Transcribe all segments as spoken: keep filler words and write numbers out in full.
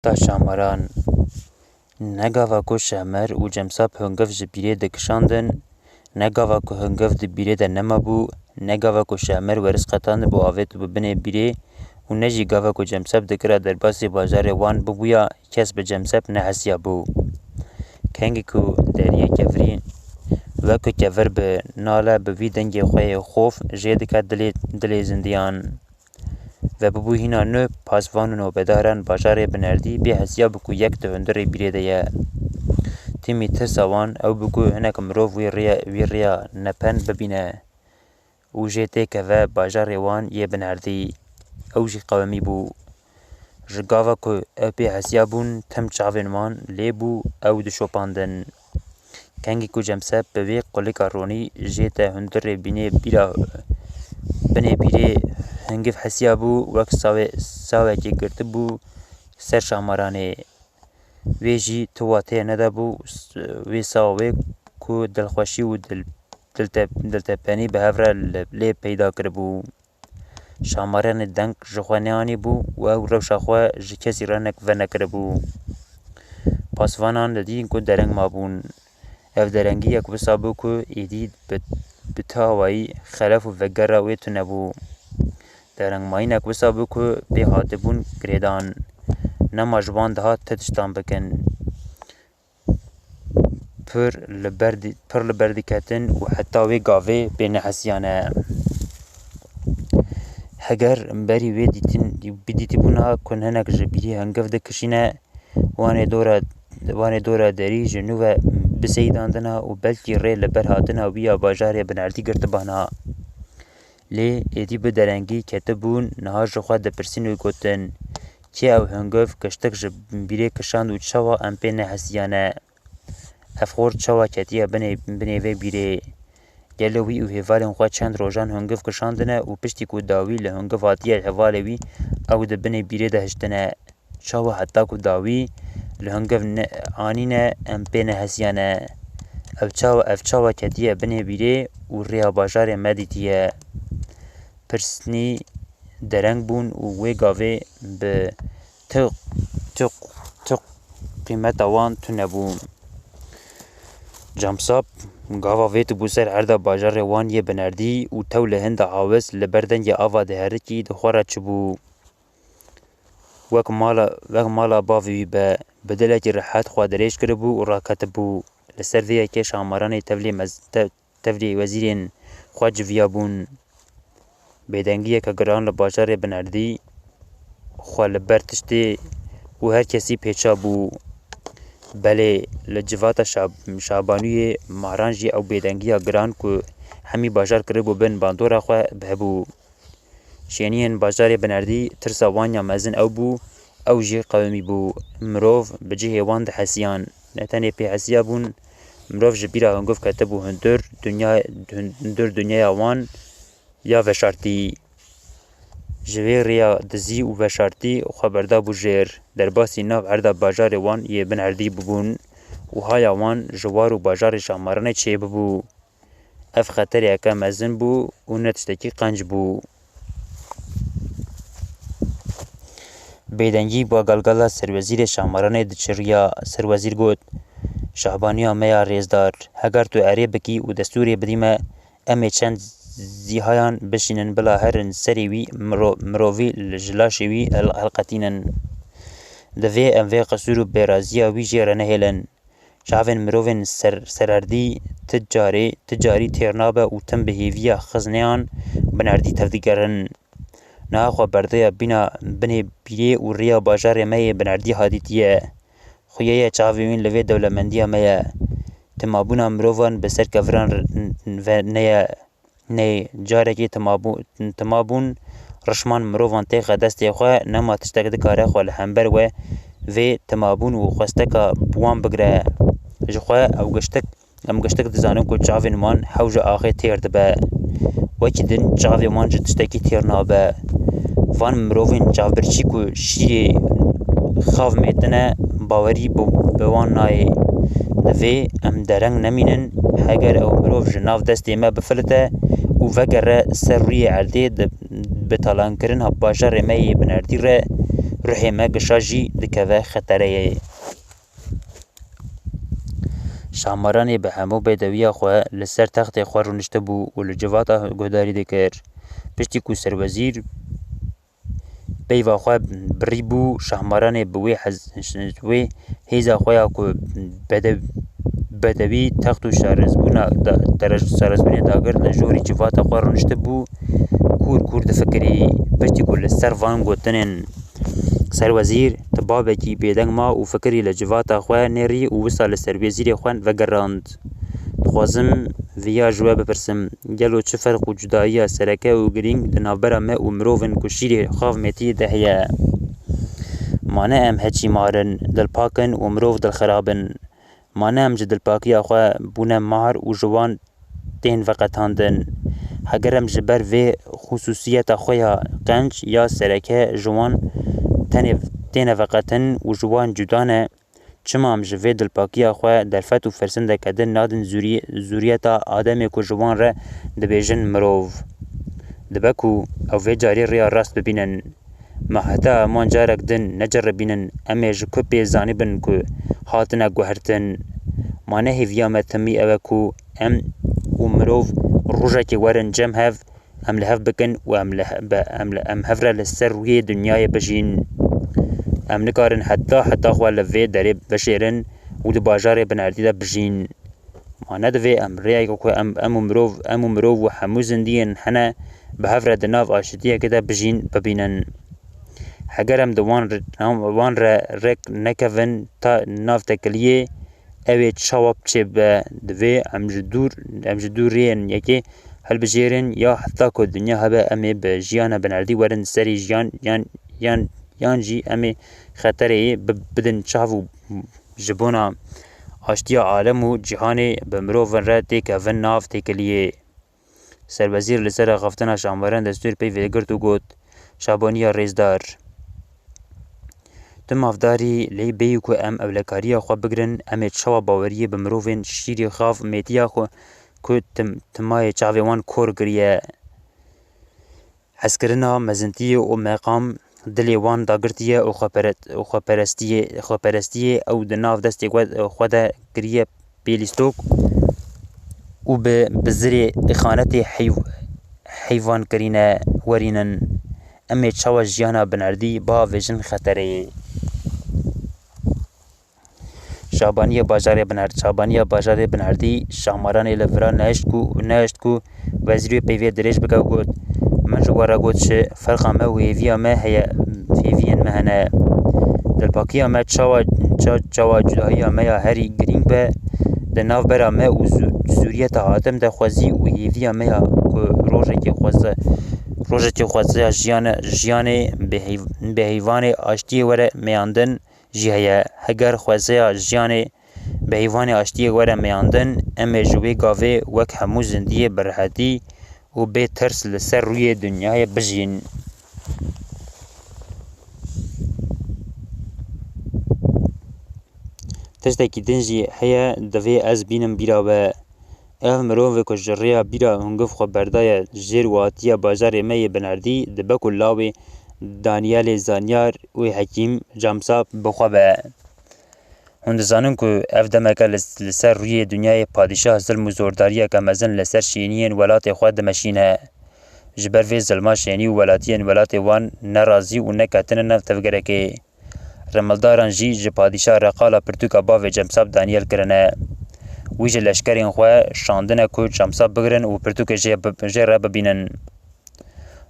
Ta Şamaran. Ne gava ku Şemer û Cemsap hungiv ji bîrê dikişandin, ne gava ku hungiv di bîrê de nemabû, ne gava ku Şemer weriz qetandibû avêtibû binê bîrê û ne jî gava ku Cemsap dikira derbasî bajarê wan bibûya, kes bi Cemsap nehesiyabû. Kengî ku deriyê kevirî, wek ku kevir bi nale bi vî dengê xwe yê xof jê dike dilê, dilê zindiyan. Ve bibû hîna nû pasvan û nobedaran bajarê Binerdî bê hesiya bû ku yek di hundirê bîrê de ye. Tîmî tirsa wan ew bû ku hinek mirov wî rêya, wî rêya nepen bibîne û jê têkeve bajarê wan yê Binerdî. Ew jî qewimî bû. Ji gava ku ew pê hesiya bûn, tim çavên wan lê bû, ew dişopandin. Kengî ku Cemsep bi vê qulika ronî jê te hundirê bînê bîra, binê bîrê hingiv hesiya bû, wek sawê, sawekê girtibû ser Şamaranê. Wê jî tu wateyê nedabû, s-, wê sawa wê ku dilxweşî û dil-, dilte-, diltepenî bi hev re li, lê peyda kiribû. Şamaranê deng ji xwe neanîbû û ew rewşa xwe ji kesî re nek-, venekiribû. Pasvanan didîn ku dereng mabûn. Ev derengî yek wisa bû ku êdî bi, bi ti awayî xelef û vegera wê tune bû. Derengmayînek wisa bû ku pê hatibûn girêdan. Nema ji wan dihat ti tiştan bikin. Pir li ber di-, pir li ber diketin û heta wê gavê pê nehesiyane. Heger berî wê dîtin, bidîtibûna ku hinek ji bîrî hingiv dikişîne, wanê dora, wanê dora derî ji nû ve biseyîdandina û belkî rê li ber hatina wî ya bajarê Binerdî girtibana. Lê êdî bi derengî ketibûn, niha ji xwe dipirsîn û gotin, kê ew hingiv kiştik ji bîrê kişand û çawa em pê nehesiyane? Ev xor çawa ketiye binê, binê vê bîrê? Gelo wî û hêvalên xwe çend rojan hingiv kişandine û piştî ku dawî li hingiv hatiye hevalê wî, ew di binê bîrê de hiştine? Çawa heta ku dawî li hingiv ne-, anîne, em pê nehesiyane? Ev çawa, ev çawa ketiye binê bîrê û rêya bajarê me dîtiye? Pirsnî dereng bûn û wê gavê bi tu, tu, tu qîmeta wan tune bû. Camsap gava vêtibû ser erda bajarê wan yê Binerdî û tew li hinda awis li ber dengê ava diherikî di xwe re çibû. Wek mala, wek mala bavê wî be, bi dilekî rehet xwe dirêj kiribû û raketibû. Li ser vê yekê Şamaranê tevlê mez-, te-, tevlê wezîrên xwe civiyabûn. Bêdengiyeke giran li bajarê Binerdî xwe li ber tiştê û her kesî pêça bû. Belê li civata Şab-, Şabanûyê Maran jî ew bêdengiya giran ku hemî bajar kiribû bin bandora xwe hebû. Şêniyên bajarê Binerdî tirsa wan ya mezin ew bû, ew jî qewimî bû. Mirov bi cihê wan dihesiyan. Ne tenê pê hesiya bûn, mirov ji bîra hungiv ketibû hundir dinya, hundir dinyaya wan ya veşartî. Ji vê rêya dizî û veşartî xwe berdabû jêr. Derbasî nav erda bajarê wan yê Binerdî bibûn û haya wan ji war û bajarê Şamaranê çêbibû. Ev xetereke mezin bû û ne tiştekî qenc bû. Bêdengî ba galgala serwezîrê Şamaranê diçiriya. Serwezîr got, Şahbaniya me ya rêzdar, heger tu erê bikî û destûrê bidî me, em ê çend zîhayan bişînin bila herin serê wî miro-, mirovî li ji laşê wî hel-, helqetînin. Divê em vê qisûr û bêraziya wî jê re nehêlin. Çavên mirovên ser-, sererdî ti carê, ti carî têr nabe û tim bi hêviya xizneyan Binerdî tevdigerin. Niha xwe berdeya bîna binê bîrê û rêya bajarê me yê Binerdî hadîtiye. Xuye ye çavê wîn li vê dewlemendiya me ye. Timabûna mirovan bi ser keviran r-, n-, n-, ve neye. Ney, carekê timabû-, timabûn rişman mirovan têxe destê xwe, nema tiştek dikare xwe li hember we vê timabûn û xwesteka bi wan bigire. Ji xwe ew giştik, em giştik dizanin ku çavên wan hew ji axê têr dibe. Wekî din çavê wan ji tiştekî têr nabe. Van mirovên çavbirçî ku şîrê xav mêtine, bawerî bi, bi wan nayê. Divê em dereng nemînin, heger ew mirov ji nav destê me bifilite û vegere ser rûyê erdê, di, bi talankirina bajarê me yê Binerdî re, ruhê me gişa jî dikeve xetereyê. Şahmaranê bi hemû bêdewiya xwe li ser textê xwe rûniştibû û li civata guhdarî dikir. Piştî ku serwezîr peyva xwe birîbû, Şahmaranê bi wê hez-, wê hêza xwe ya ku bedew-, bedewî text û şarezbûna da-, dere-, şarezbûnê dagir li jorî civata xwe rûniştibû, kûr kûr difikirî. Piştî ku li ser van gotinên serwezîr, ti babekî bêdeng ma û fikirî li civata xwe nêrî û wisa li serwezîrê xwe vegerand. Dixwazim viya ji we bipirsim, gelo çi ferq û cudayiya sereke û girîng di navbera me û mirovên ku şîrê xav mêtiyê de heye? Ma ne em heçîmar in, dilpak in û mirov dilxirab in. Ma ne em ji dilpakiya xwe bûne mar û ji wan tên veqetandin? Heger em ji ber vê xusûsiyeta xwe ya qenc ya sereke ji wan tenê têne veqetin û ji wan cuda ne, çima em ji vê dilpakiya xwe derfet û firsindeke din nadin zûrî-, zûriyeta Ademê ku ji wan re dibêjin mirov? Dibe ku ew vê carî rêya rast bibînin. Ma heta em wan carek din neceribînin, em ê ji ku pê zanîbin ku hatine guhertin? Ma ne hêviya me timî ew e ku em û mirov rojekê werin cem hev, em li hev bikin û em li he-, be-, em li, em hev re li ser rûyê dinyayê bijîn. Em nikarin heta heta xwe li vê derê veşêrin û di bajarê binerdî de bijîn. Ma ne divê em rêyeke ku em, em û mirov, em û mirov û hemû zindiyên hene bi hev re di nav aşitiyekê de bijîn, bibînin? Heger em di wan re, wan re rêk nekevin ta nav tekiliyê, ew ê çawa biçe be? Divê em ji dûr, em ji dûr rêyên yekê hilbijêrin ya heta ku dinya hebe em ê bi jiyana binerdî werin serî jiyan yan, yan, yan jî em ê xetereyê bi-, bidin çav û ji bona aştiya alem û cîhanê bi mirovin re têkevin nav têkiliyê. Serwezîr li ser axaftina Şahmaran destûr peyvê girt û got, Şabaniya rêzdar, tu mafdarî lê bêyî ku em ewlekariya xwe bigirin, em ê çawa baweriyê bi mirovên şîrî xav mêtiya xwe ku tim-, timayê çavê wan kor kiriye? Hezkirina mezintiyê û meqam dilê wan dagirtiye û xwepere-, û xweperestiyê, xweperestiyê ew di nav destê we, xwe de kiriye pêlîstok û bi, bi zirê îxanetê heyv-, heyvan kirîne werînin. Em ê çawa jiyana binerdî biavêjin xetereyê? Şabaniya bajarê Binerd-, Şabaniya bajarê Binerdî Şahmaranê li vira nehişt ku, nehişt ku wezîrê peyvê dirêj bike û got, Min ji we re got ji ferqa me û hêviya me heye, hêviyên me hene. Dilpakiya me çawa, ça-, çawa cudahiya me ya herî girîng be, di navbera me û zû-, zûriyeta hatim de xwezî û hêviya me ya ku rojekê xweze, rojekê xwezeya jiyane, jiyanê bi heyv-, bi heyvanê aştiyê were meyandin, jî heye. Heger xwezaya jiyanê bi heyvanê aştiyê were meyandin, em ê ji wê gavê wek hemû zindiyê bi rehetî û bê tirs li ser rûyê dinyayê bijîn. Tiştekî din jî heye, divê ez bînim bîra we. Ev mirovê ku ji rêya bîra hungiv xwe berdaye jêr û hatiye bajarê me yê Binerdî, dibe ku lawê Danielê Zanyar û Hekîm Camsap bi xwe be. Hûn dizanin ku ev demeke li, li ser rûyê dinyayê padîşah zilm û zordariyeke mezin li ser şêniyên welatê xwe dimeşîne. Ji ber vê zilma şênî û welatiyên welatê wan nerazî û neketine nav tevgerekê. Remildaran jî ji padîşah re qala pirtûka bavê Cemsab Daniel kirine. Wî ji leşkerên xwe şandine ku Cemsab bigirin û pirtûkê jê bi-, jê re bibînin.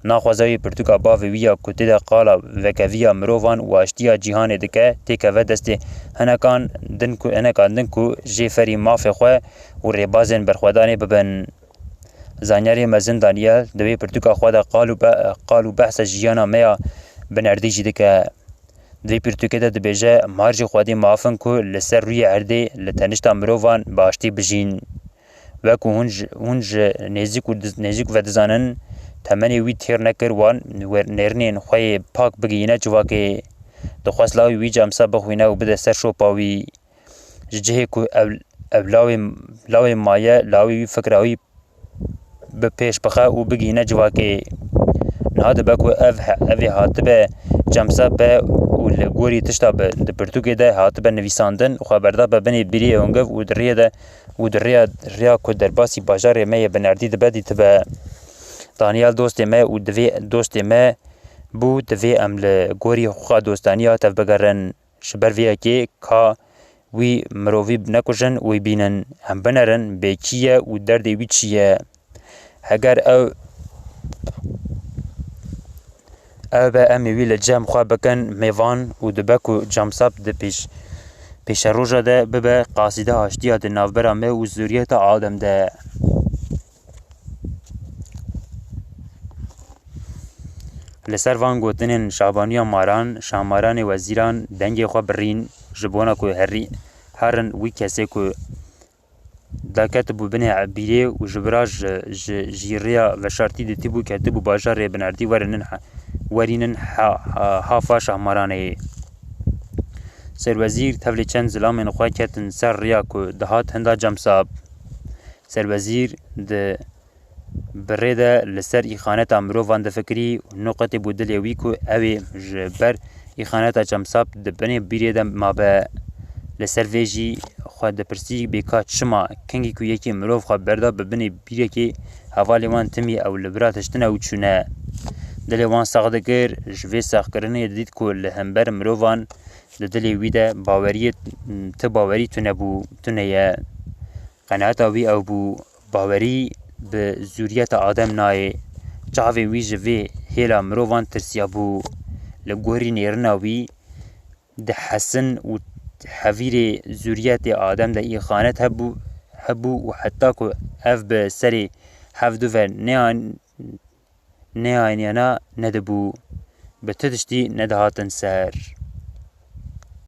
Naxwaza wî pirtûka bavê wî ya ku tê de qala vekeviya mirovan û aştiya cîhanê dike, têkeve destê hinekan din ku, hinekan din ku jê ferî mafê xwe û rêbazên berxwedanê bibin. Zanyarê mezin Daniel di wê pirtûka xwe de qal û be-, qal û behsa jiyana me ya binerdî jî dike. Di vê pirtûkê de dibêje, Mar jî xwedî maf in ku li ser rûyê erdê li tenişta mirovan bi aştî bijîn. Wek ku hûn ji, hûn ji nêzîk û diz-, nêzîk ve dizanin, temenê wî têr nekir wan wer-, nêrînên xwe yê pak bigihîne civakê. Dixwest lawê wî Camsa bixwîne û bide ser şopa wî. Ji cihê ku ev, ev lawê, lawê maye, lawê wî fikra wî bi pêş bixe û bigihîne civakê. Niha dibe ku ev he-, ev ê hatibe Cemsap be û li gorî tişta bi di pirtûkê de hatibe nivîsandin û xwe berdabe binê bîrê hungiv û di riyê de û di riya, riya ku derbasî bajarê me yê binerdî dibe dîtibe. Daniel dostê me û divê dostê me bû, divê em li gorî xwe dostaniya tevbigerin. Ji ber vê yekê ka wî mirovî nekujin, wî bînin. Em binerin bê kî ye û derdê wî çi ye. Heger ew, ew be, em ê wî li cem xwe bikin mêvan û dibe ku Cemsap di pêş, pêşeroja de bibe qasîde haştiya di navbera me û zûriyeta Adem de. Li ser van gotinên Şabaniya Maran, Şahmaranê Wezîran dengê xwe birîn, ji bona ku herî herin wî kesê ku daketibû binê bîrê û ji bira ji, ji, jî rêya veşartî ditîbû, ketibû bajarê binerdî werinin he-, werînin ha-, ha-, hafa Şahmaranê. Serwezîr tevlê çend zilamên xwe ketin ser rêya ku dihat hinda Cemsap. Serwezîr di bi rê de li ser îxaneta mirovan difikirî û nuqetê bû dilê wî ku ew ê ji ber îxaneta Cemsap di binê bîrê de mabe. Li ser vê jî xwe dipirsî bê ka çima kengî ku yekê mirov xwe berda bi binê bîrekê, hevalê wan timî ew li bira tiştine û çûne. Dilê wan sax dikir, ji vê saxkirinê didît ku li hember mirovan di dilê wî de baweriyê, ti bawerî tune bû, tune ye. Qenaeta wî ew bû, bawerî bi zûriyeta Adem nayê. Çavê wî ji vê hêla mirovan tirsiyabû. Li gorî nêrina wî dihesin û hevîrê zûriyetê Adem de îxanet hebû, hebû û heta ku ev bi serê hevdu ve nean-, neaniyana nedibû, bi tu tiştî nedihatin ser.